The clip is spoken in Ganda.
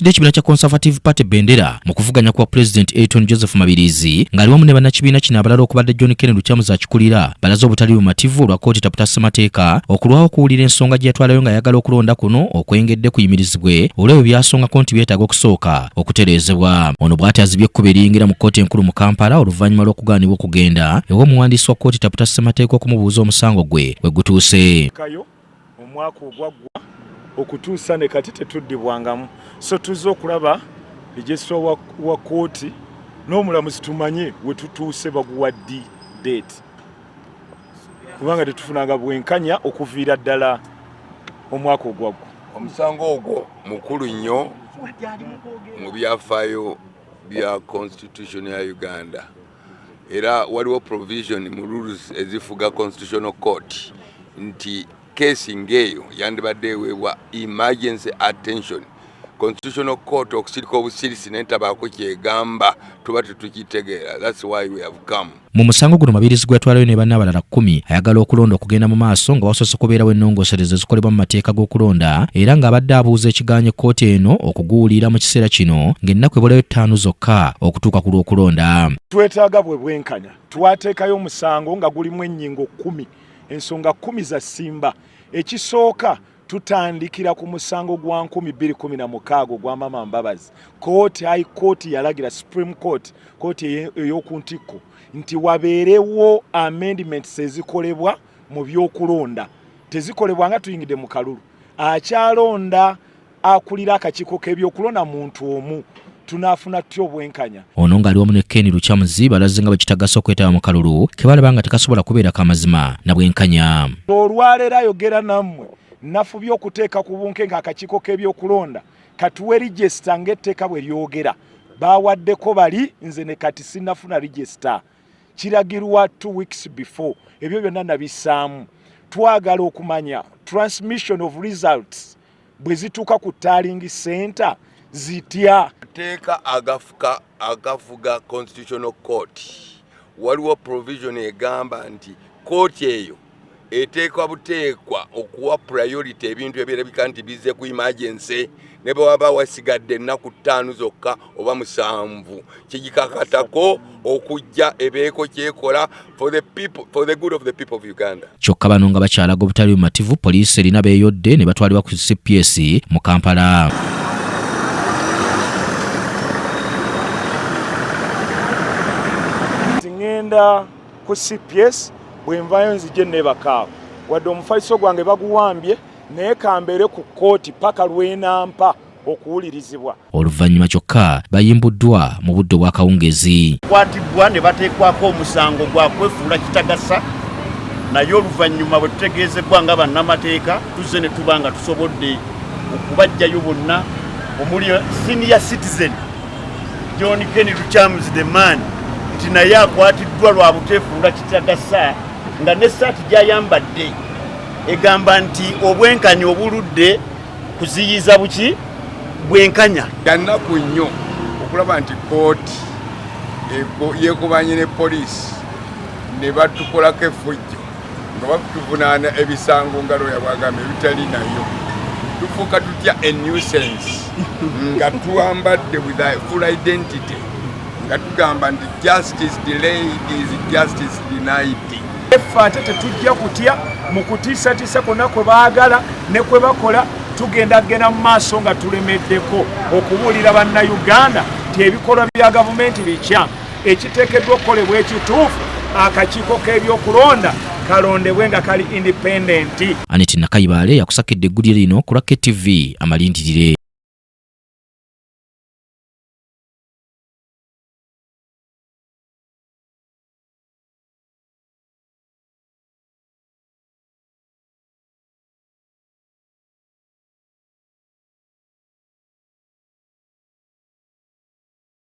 Akwatidde ekibiina kya Conservative Party bendera mu kuvuganya kwa Pulezidenti Elton Joseph Mabirizi ng'ali wamu ne bannakibiina kino abalala okubadde John Ken Lukyamuzi akikulira balaze obutali bumativu olwa kkooti taputa ssemateeka okulwawo okuwulira ensonga gye yatwalayo ng'ayagala okulonda kuno okwengedde kuyimirizibwe olw'ebyo by'asongako nti byetaaga okusooka okutereezebwa. Ono bw'ati azibye ekkubo eriyingira mu kkooti enkulu mu Kampala oluvannyuma lw'okugaanibwa okugenda ew'omuwandiisi wa kkooti taputa ssemateeka okumubuuza omusango gwe we gutuuse. Omwaka ogwaggwa okutuusa ne kati tetuddibwangamu, so tuzze okulaba registra wa kkooti n'omulamuzi tumanye we tutuuse baguwa ddi date, kubanga tetufunanga bwenkanya okuviira ddala omwaka ogwaggwa. Omusango ogwo mukulu nnyo mu byafaayo bya constitution ya Uganda, era waliwo provision mu rules ezifuga constitutional court nti keesi ng'eyo yandibadde eweebwa emergency attention. Constitutional court okusirika obusirisi nentabaako kyegamba tuba tetukitegeera. That's why we have come. Mu musango guno Mabirizi gwe yatwalayo ne banne abalala kkumi ayagala okulonda okugenda mu maaso nga wasoose kubeerawo ennongoosereza ezikolebwa mu mateeka g'okulonda era ng'abadde abuuza ekigaanye kkooti eno okuguwulira mu kiseera kino ng'ennaku ebulayo ttaano zokka okutuuka ku lw'okulonda. Twetaaga bwe bwenkanya. Twateekayo omusango nga gulimu ennyingo 10, ensonga 10 za ssimba. Ekisooka tutandikira ku musango gwa 2016 ogwa Mama Mbabazi. Kooti, High Court yalagira Supreme Court, kooti ey'oku ntikko nti wabeerewo amendments ezikolebwa mu by'okulonda. Tezikolebwa nga tuyingidde mu kalulu. Akyalonda akulira akakiiko k'ebyokulonda muntu omu, tunaafuna tutya obwenkanya? Ono ng'ali wamu ne Ken Lukyamuzi balaze nga bwe kitagasa okwetaba mu kalulu ke balaba nga tekasobola kubeera ka mazima na bwenkanya. Olwaleero ayogera nammwe nafubye okuteeka ku bunkenke akakiiko k'ebyokulonda katuwe register ng'etteeka bwe lyogera. Bawaddeko bali, nze ne kati sinnafuna register. Kiragirwa 2 weeks before, ebyo byonna nabissaamu. Twagala okumanya transmission of results bwe zituuka ku tallying center zitya. Mateeka agafuga Constitutional Court, waliwo provision egamba nti kooti eyo eteekwa buteekwa okuwa priority ebintu ebirabika nti bizze ku emergency, ne bwe waba wasigadde ennaku 5 zokka oba 7, kigikakatako okujja ebeeko kyekola for the people, for the good of the people of Uganda. Kyokka bano nga bakyalaga obutali bumativu, poliisi erina beeyodde ne batwalibwa ku CPS mu Kampala. Ngenda ku CPS, bwe nvaayo nzije neebakaawo, wadde omufaliso gwange baguwambye, naye kambeere ku kkooti paka lw'enampa okuwulirizibwa. Oluvannyuma kyokka bayimbuddwa mu budde obw'akawungeezi. Kwatibbwa ne bateekwako omusango gwa kwefuula kitagasa, naye oluvannyuma bwe tutegeezebbwa nga bannamateeka tuzze ne tuba nga tusobodde okubaggyayo bonna, omuli senior citizen John Ken Lukyamuzi the man, nti naye akwatiddwa lwa buteefuula kitagasa, nga n'essaati gy'ayambadde egamba nti obwenkanya obuludde kuziyiza buki bwenkanya. Yannaku nnyo okulaba nti kkooti yeekubanye ne poliisi ne batukolako effujjo nga batuvunaana ebisango nga looya bw'agamba ebitali nayo. Tufuuka tutya a nuisance nga twambadde with a full identity, nga tugamba nti justice delayed is justice denied. Ffe ate tetujja kutya mu kutiisatiisa kwonna kwe baagala ne kwe bakola, tugenda genda mu maaso nga tulemeddeko okubuulira bannayuganda nti ebikolwa bya gavumenti bikyamu, ekiteekeddwa okukolebwa ekituufu, akakiiko k'ebyokulonda kalondebwe nga kali independent. Annet Nakayibaale yakusakidde eggulire lino ku lwa KTV amalindirire.